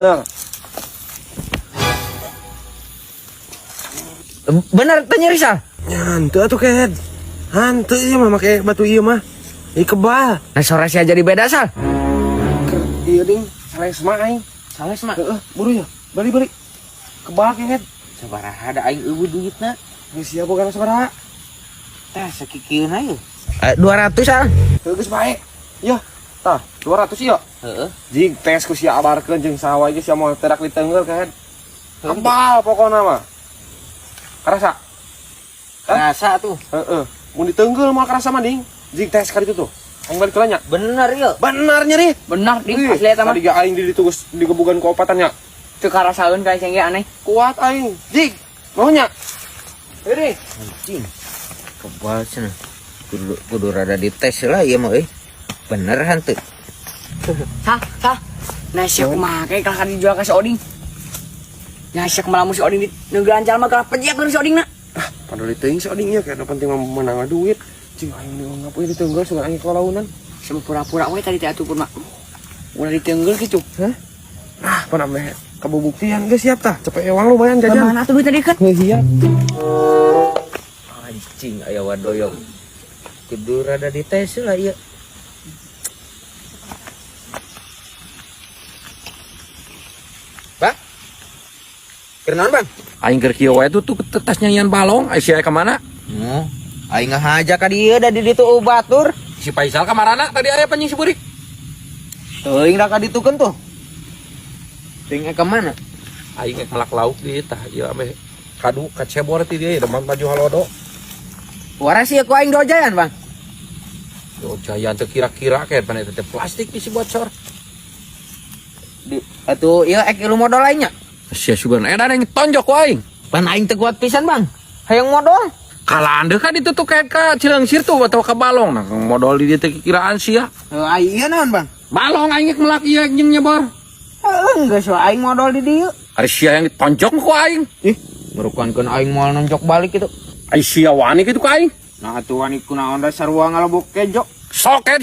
Bener. Bener teu nyeri, Sal? Hanteu atuh, Ked. Hanteu ieu mah make batu ieu mah. Ieu kebal. Nah, sora sia jadi beda, Sal. Iya ding, salesma aing. Sales mah. Heeh, buru ya. Bali bali. Kebal, Ked. Sabaraha da aing eueuh duitna? Geus sia boga sabaraha? Tah sakikieun ayo. 200, Sal. Heuh, geus bae. Ya, tah 200 ieu. Heeh. Jig tes ku sia abarkeun jeung saha wae ge sia moal terak diteunggel, Ked. Kebal pokona mah. Karasa? Rasa tuh. Heeh. Mun diteunggel moal karasa mah ding. Jig tes ka ditu tuh. Aing balik heula nya. Bener ieu. Bener nyeri. Bener ding, asli eta mah. Tadi ge aing di ditu geus digebugan ku opatan nya. Teu karasaeun ka ceng ge aneh. Kuat aing. Jig. Mau nya? Heuh. Anjing. Kebal cenah. Kudu kudu rada dites lah ieu mah euy. Bener hanteu. Sah, sah. Nah, sia kumaha kayak kalah dijual ka si Oding. Nah, sia kumaha lamun si Oding di neunggelan jalma kalah pejiak si Oding na. Ah, padahal teuing si Oding ieu kayak penting mah menang duit. Cing aing nu ngapuin diteunggel sugan aing kalaunan. Sama pura-pura we tadi teh atuh pun mah. Ulah diteunggel gitu. Hah? Ah, pan ameh kabubuktian geus siap tah. Cepet ewang lumayan jajan. Mana tuh duit tadi kan? Geus siap. Anjing aya wadoyong. Kudu rada dites lah ieu. Bang? Keur naon, Bang? Aing keur kieu wae tuh tas nyanyian balong, ai sia ka mana? Oh, aing ngahaja ka dieu da di ditu batur. Si Faisal ka marana tadi aya panjing si burik. Teuing da ka ditukeun tuh. Teuing ka mana? Aing rek melak lauk di tah ieu ameh kadu kacebor ti dieu demam baju halodo. Waras ieu ku aing dojayan, Bang. Dojayan teu kira-kira kayak pan eta teh plastik bisi bocor. Di atuh ieu ek ilu modal aing nya. Sia sugan edan yang tonjok ku aing. Pan aing teu kuat pisan, Bang. Hayang modal. Kalah kan itu tuh kayak ka Cileungsir tuh atau ka balong nah modal di dieu teh kiraan sia. Heuh, ai ieu naon, Bang? Balong aing rek melak ieu jeung nyebor. Heuh, geus we aing modal di dieu. Ari sia yang ditonjok ku aing. Ih, merukankeun aing moal nonjok balik gitu. Ai sia wani kitu ka aing. Nah, atuh wani kunaon da sarua ngalebok kejo. Sok.